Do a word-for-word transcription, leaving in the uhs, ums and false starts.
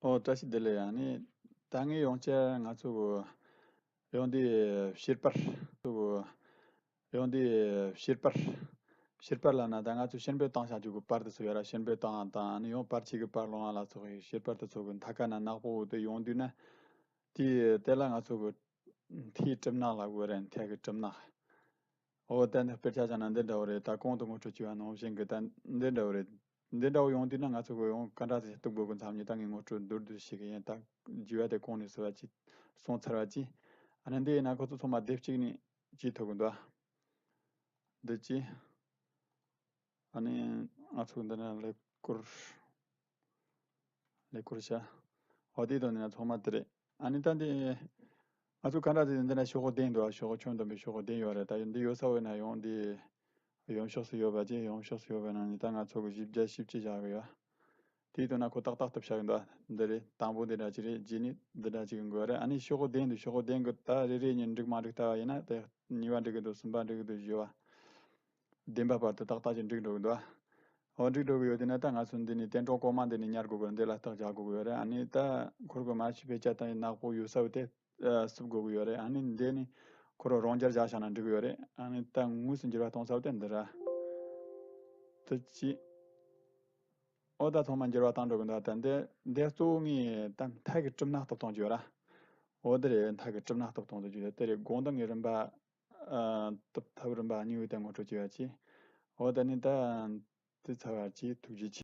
ཨོ། བཀྲ་ཤིས་བདེ་ལེགས། ཨ་ནི་ད་ངས་ཡང་བསྐྱར་ང་ཚོ་གི་ཡང་འདི་བཤེར་པར་ཚོ་གི་ཡང་འདི་བཤེར་པར་བཤེར་པར་ལབ་ན། ད་ང་ཚོ་ཕྱིར་འབུད་བཏང་བྱ་རྒྱུ་གི་པར་དེ་ཚོ་ཡོད་ར། ཕྱིར་འབུད་བཏང་དང་། ཨ་ནི་ཡང་པར་ཆས་གི་པར་སློང་བ་ལ་སོགས་པའི་བཤེར་པར་དེ་ཚོ་གི་མཐའ་ཁ་ན་ནག་པོ་དེ་ཡོང་དུས་ན། དེ་དེ་ལ་ང་ཚོ་གི་མཐའི་གྲིབ་ནག་ལབ་དགོས་རེད། མཐའ་གི་གྲིབ་ནག། འོ། ད་འདི་དཔེར་ཆ་བཞག་ན་འདི་འདྲ་བོ་རེད། ད་གོང་དུ་ངོ་སྤྲོད་བྱས་པ་ནང་བཞིན་གི་ད་འདི་འདྲ་བོ་རེད། འདི་འདྲ་བོ་ཡོང་དུས་ན་ང་ཚོ་གི་ཡང་ག་འདྲ་ཞིག་གཏུབ་དགོས་གི་མཚམས་ཉིད་ད་ངས་ངོ་སྤྲོད་མདོར་བསྡུས་ཤིག་ཡིན། ད་བརྗེ་བ་དེ་གོང་ནས་ཟེར་བ་ཅིག་སོང་ཚར་བ་ཅིག། ཨ་ནི་འདི་ཡིན་ན་ཁོ་ཚོ་ཚང་མ་སྡེབ་གཅིག་ནས་བྱེད་ཐུབ་གི་འདུག། འདི་ཅི། ཨ་ནི་ང་ཚོ་འདི་ན་ཀླད་ཀོར། ཀླད་ཀོར་བྱ། འོ། དེའི་དོན་ནི་ང་ཚང་མ་དེ་རེད། ཨ་ནི་ད་འདི་ང་ཚོ་ག་འདྲ་ཟེར། འདི་ན་ཤོག་གུ་གདན་འདུག། ཤོག་གུ་ཁྱོན་བསྡོམས་པའི་ཤོག་གུ་གདན་ཡོད་རེད། ད་འདི་ཡོད་ས་བས་ན་ཡང་འདི་གཡོན་ཕྱོགས་སུ་ཡོད་པ་ཅིག། གཡོན་ཕྱོགས་སུ་ཡོད་པ་ན་ནི་ད་ང་ཚོ་གི་བཞི་བརྒྱ་བཞི་བཅུ་བཞག་གི་ཡོད། དེའི་དོན་ན་ཁོ་ཏག་ཏག་ཏུ་བྱ་གི་འདུག། འདི་རེད། དང་པོ་འདི་འདྲ་ཅིག་རེད། རྗེས་ནི་འདི་འདྲ་ཅིག་གི་འགོད་རེད། ཨ་ནི་ཤོག་གུ་གདན་འདུག། ཤོག་གུ་གདན་གི་ད་རེ་རེ་གཉིས་འགྲིག་མ་འགྲིག་ལྟ་བ་ཡིན་ན། ད་གཉིས་པ་འགྲིག་གི་འདུག། གསུམ་པ་འགྲིག་གི་འདུག། བཞི་བ། བདུན་པ་བར་དུ་ཏག་ཏག་ཅིག་འགྲིག་འགྲོ་གི་འདུག། ཨ། འོ། འགྲིག་འགྲོ་གི་ཡོད་དེ་ན་ད་ང་ཚོ་འདི་ནས་དེ་འགྲོ་གོང་མ་འདི་ནས་ཉར་དགོས་གི། འདི་ལ་རྟགས་རྒྱག་དགོས་གི་ཡོད་རེད། ཨ་ནི་ད་ཁོར་གི་མ་ཤི་བེ་ཅ་ད་ནག་པོ་ཡོད་ས་བོ་དེ་ཨ་བསུབ་དགོས་གི་ཡོད་རེད། ཨ་ནི་འདི་ནས་ཁོ་རང་རང་འཇགས་བཞག་བཞག་ན་འགྲིག་གི་ཡོད་རེད། ཨ་ནི་ད་དངོས་སུ་འགྱུར་བ་གཏོང་ས་བོ་དེ་འདི་ར། དེ་ཅི། ཨོ། ད་ཚང་མ་འགྱུར་བ་བཏང་འགྲོ་གི་འདུག། ད་འདི་འདི་གཙོ་བོ་ངས་ད་མཐའ་གི་གྲིབ་ནག་གཏུབ་གཏོང་རྒྱུ་ཡོད་ར། འོ། དེ་རེད། མཐའ་གི་གྲིབ་ནག་གཏུབ་གཏོང་དུ་རྒྱུ་དེ་རེད། སྒོང་རྡུང་གི་རིམ་པ། ཨ། གཏུབ་ཐབས་རིམ་པ་གཉིས་པོ་དེ་ངོ་སྤྲོད་བྱས་པ་ཅིག། འོ། ད་ནི་ད་དེ་ཚར་བ་ཅིག། ཐུགས་རྗེ་ཆེ།